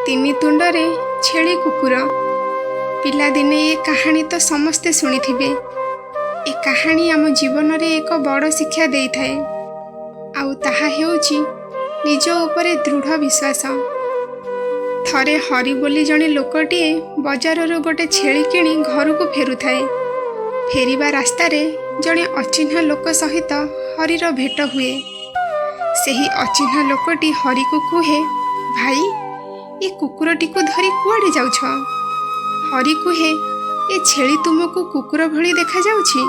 ତିନି ତୁଣ୍ଡରେ ଛେଳି କୁକୁର। ପିଲାଦିନେ ଏ କାହାଣୀ ତ ସମସ୍ତେ ଶୁଣିଥିବେ। ଏ କାହାଣୀ ଆମ ଜୀବନରେ ଏକ ବଡ଼ ଶିକ୍ଷା ଦେଇଥାଏ, ଆଉ ତାହା ହେଉଛି ନିଜ ଉପରେ ଦୃଢ଼ ବିଶ୍ୱାସ। ଥରେ ହରି ବୋଲି ଜଣେ ଲୋକଟିଏ ବଜାରରୁ ଗୋଟେ ଛେଳି କିଣି ଘରକୁ ଫେରୁଥାଏ। ଫେରିବା ରାସ୍ତାରେ ଜଣେ ଅଚିହ୍ନା ଲୋକ ସହିତ ହରିର ଭେଟ ହୁଏ। ସେହି ଅଚିହ୍ନା ଲୋକଟି ହରିକୁ କୁହେ, "ଭାଇ, ଏ କୁକୁରଟିକୁ ଧରି କୁଆଡ଼େ ଯାଉଛ?" ହରି କୁହେ, "ଏ ଛେଳି ତୁମକୁ କୁକୁର ଭଳି ଦେଖାଯାଉଛି?"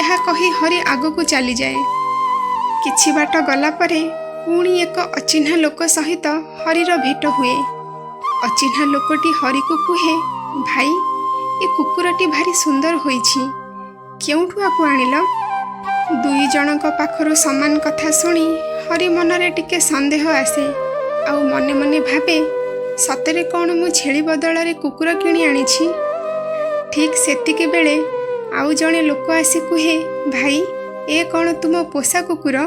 ଏହା କହି ହରି ଆଗକୁ ଚାଲିଯାଏ। କିଛି ବାଟ ଗଲା ପରେ ପୁଣି ଏକ ଅଚିହ୍ନା ଲୋକ ସହିତ ହରିର ଭେଟ ହୁଏ। ଅଚିହ୍ନା ଲୋକଟି ହରିକୁ କୁହେ, "ଭାଇ, ଏ କୁକୁରଟି ଭାରି ସୁନ୍ଦର ହୋଇଛି। କେଉଁଠୁ ଆକୁ ଆଣିଲ?" ଦୁଇ ଜଣଙ୍କ ପାଖରୁ ସମାନ କଥା ଶୁଣି ହରି ମନରେ ଟିକେ ସନ୍ଦେହ ଆସେ ଆଉ ମନେ ମନେ ଭାବେ, ସତରେ କ'ଣ ମୁଁ ଛେଳି ବଦଳରେ କୁକୁର କିଣି ଆଣିଛି? ଠିକ୍ ସେତିକି ବେଳେ ଆଉ ଜଣେ ଲୋକ ଆସି କୁହେ, "ଭାଇ, ଏ କ'ଣ ତୁମ ପୋଷା କୁକୁର?"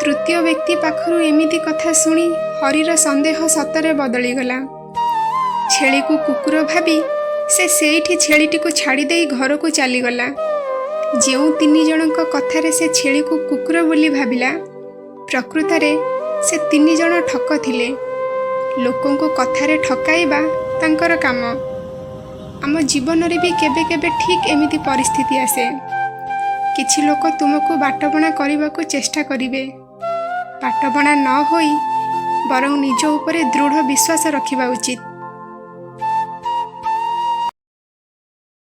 ତୃତୀୟ ବ୍ୟକ୍ତି ପାଖରୁ ଏମିତି କଥା ଶୁଣି ହରିର ସନ୍ଦେହ ସତରେ ବଦଳିଗଲା। ଛେଳିକୁ କୁକୁର ଭାବି ସେ ସେଇଠି ଛେଳିଟିକୁ ଛାଡ଼ିଦେଇ ଘରକୁ ଚାଲିଗଲା। ଯେଉଁ ତିନି ଜଣଙ୍କ କଥାରେ ସେ ଛେଳିକୁ କୁକୁର ବୋଲି ଭାବିଲା, ପ୍ରକୃତରେ ସେ ତିନି ଜଣ ଠକ ଥିଲେ। ଲୋକଙ୍କୁ କଥାରେ ଠକାଇବା ତାଙ୍କର କାମ। ଆମ ଜୀବନରେ ବି କେବେ କେବେ ଠିକ୍ ଏମିତି ପରିସ୍ଥିତି ଆସେ। କିଛି ଲୋକ ତୁମକୁ ବାଟବଣା କରିବାକୁ ଚେଷ୍ଟା କରିବେ। ବାଟବଣା ନ ହୋଇ ବରଂ ନିଜ ଉପରେ ଦୃଢ଼ ବିଶ୍ୱାସ ରଖିବା ଉଚିତ।